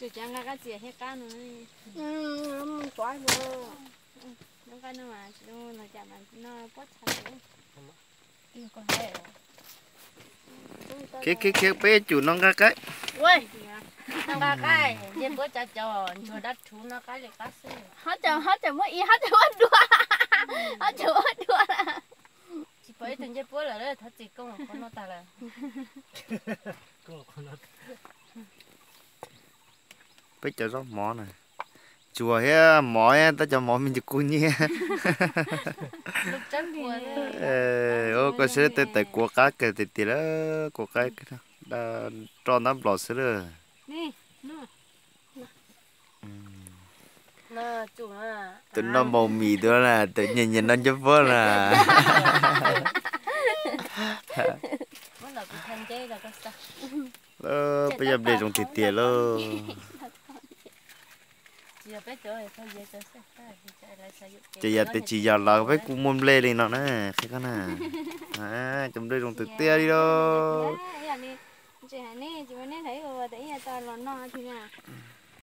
Tsuas cov nqaij qab txias thiab qab no. Nqaij no mas tsis zoo los cas mas no pob txha. Khiav khiav khiav peb cum no nqaij qaib. Noj nqaij qaib, ncej puab cov cov ntsuag dab rhuv noj qaib li qab xwb. Hob cov, hob cov muab ib, hob cov muab dua, hob cov muab dua. Tsis pom ib tug ncej puab lawm, thov txim kooj qhov no tag lawm. Peb cov zaub mov na, tsuas thiab mov thiab tab cov mov me ntsis kub nyiab. Ua koj saib tej tais kuav qab kawg tiag tiag lawm, kuav qab roj ntab nplaum xwb lawm. Tus noj npaum mis dua na, tus nyiam nyiam noj ncej puab na. Peb cov nplej zoo tiag tiag lauj. Ces yog tias tsis yog los peb kuj muaj nplej li no na, qhia koj na. Cov nplej zoo tiag tiag li lauj.